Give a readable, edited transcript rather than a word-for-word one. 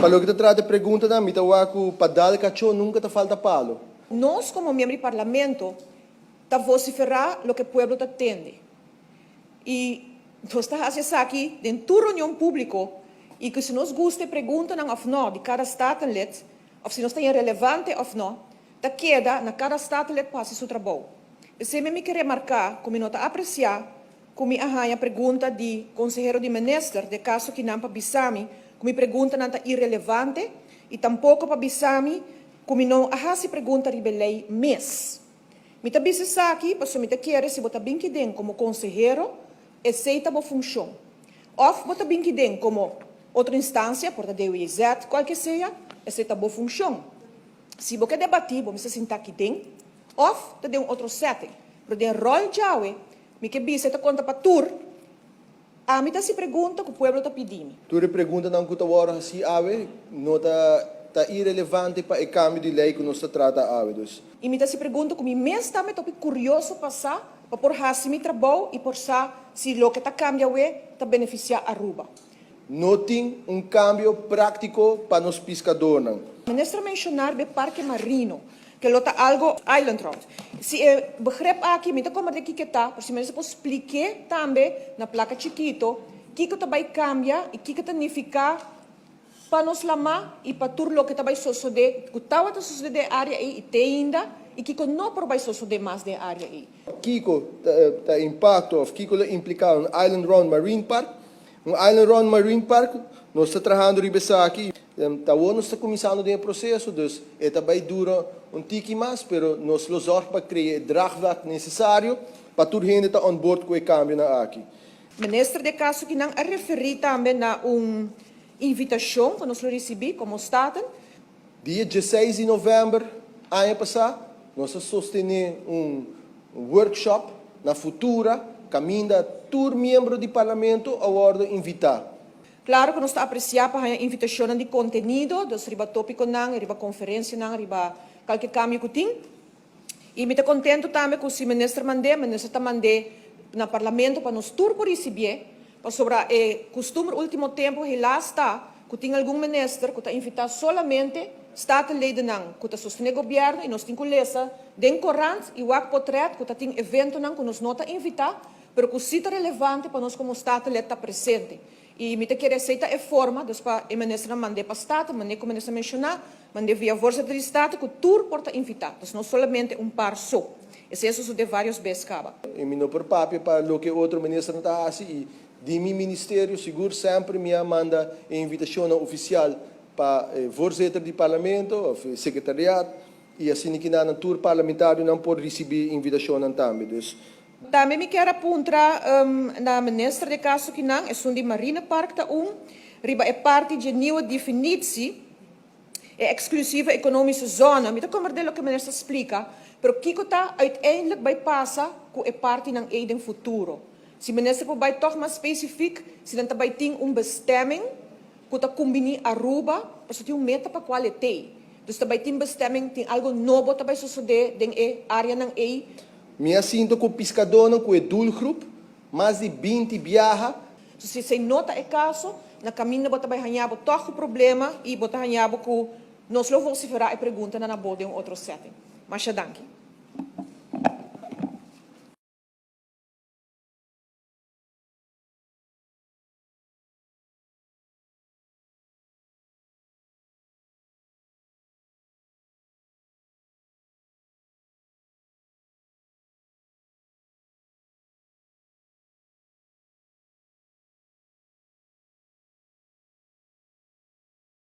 Pa loke ta trata e preguntanan, mi ta wak ku pa dal kachó nunka ta falta palo. Nos komo miembro di Parlamento ta vosiferá loke pueblo ta tende. I nos ta hasi esaki den tur reunion públiko i ku si nos gusta e preguntanan òf nò di kada Statenlid òf si nos ta haña relevante òf nò, ta keda na kada Statenlid pa hasi su trabou. P'esei mi ke remarká ku mi no ta apresiá ku mi a haña pregunta di konsehero di minister den kaso kinan pa bisa mi ku mi preguntanan ta irelevante i tampoko pa bisa mi ku mi no a hasi pregunta riba e lei mes. Mi ta bisa esaki pasobra mi ta kere si bo ta bin kiden komo konsehero, esei ta bo funshon. Òf bo ta bin kiden komo otro instansia, por ta DWZ, kualke sea, esei ta bo funshon. Si bo ke debatí, bo mester sinta kiden òf ta den un otro setting. Pero den ròl djawe, mi ke bisa e ta konta pa tur. Ami ta hasi pregunta ku pueblo ta pidi mi. Tur e preguntanan ku ta wòrdu hasí awe no ta ta irelevante pa e kambio di lei ku nos ta trata awe. Dus. I mi ta hasi pregunta ku mi mes tambe ta hopi kurioso pa sa pa por hasi mi trabou i por sa si loke ta kambia awe ta benefisiá Aruba. No tin un kambio práktiko pa nos piskadornan. Minister a menshoná riba e parke marino. Ke lo ta algo island rond. Si e begrip aki mi ta komprende kiko e ta, pero si minister por splik'é tambe na plaka chikito kiko ta bai kambia i kiko ta nifiká pa nos lamá i pa tur loke ta bai sosodé ku tawata sosodé den e área ei i te ainda i kiko no por bai sosodé mas den e área ei. Kiko ta e impakto òf kiko lo impliká un island round marine park? Un Island Round Marine Park, nos ta trahando riba esaki. Ta awor nos ta kuminsando den e proseso, dus e ta bai dura un tiki mas, pero nos lo zòrg pa krea e draagvlak nesesario pa tur hende ta on board ku e kambionan aki. Minister de kaso kinan a referí tambe na un invitashon ku nos lo risibí komo Staten. Dia dieseis di novèmber aña pasá nos a sostené un workshop na Futura kaminda tur miembro di Parlamento a wòrdu invitá. Klaro ku nos ta apresiá pa haña invitashonnan di kontenido, dus riba tópikonan, riba konferensianan, riba kalke kambio ku tin. I mi ta kontentu tambe ku si minister mand'é, minister ta mand'é na Parlamento pa nos tur por risibié, pasobra e kustumber último tempu helaas ta ku tin algun minister ku ta invitá solamente Statenledennan ku ta sostené gobièrnu i nos tin ku lesa den korant i wak potrèt ku ta tin eventonan ku nos no ta invitá pero ku sí ta relevante pa nos komo Statenled ta presente. I mi ta kere esei ta e forma, dus pa e ministernan mand'é pa Staten, manera ku minister menshoná, mand'é via voorzitter di Staten ku tur por ta invitá, dus no solamente un par so. Esei a sosodé vários bes kaba. I mi no por papia pa loke otro ministernan ta hasi i di mi ministerio sigur semper mi a manda e invitashonnan ofisial pa e voorzitter di Parlamento òf e sekretariat i asina kinanan tur parlamentarionan por risibí invitashonnan tambe. Dus Tambe mi kier a puntra na minister de kaso kinan, esun di Marine Park ta un, riba e parti dje nieuwe definitie, e exclusieve economische zone, mi ta komprende loke minister splika, pero kiko ta uiteindelijk bai pasa ku e partinan ei den futuro? Si minister por bai tòg mas specifiek, si nan ta bai tin un bestemming ku ta kumbiní Aruba, pasobra tin un meta pa kual e tei. Dus ta bai tin bestemming, tin algo nobo ta bai sosodé den e areanan ei. Mi a sinta ku piskadónan ku e doelgroep mas di 20 biaha. So si esei no ta e kaso, na kaminda bo ta bai haña bo tòg ku problema i bo ta haña bo ku nos lo vosiferá e preguntanan na bo den un otro setting. Masha danki.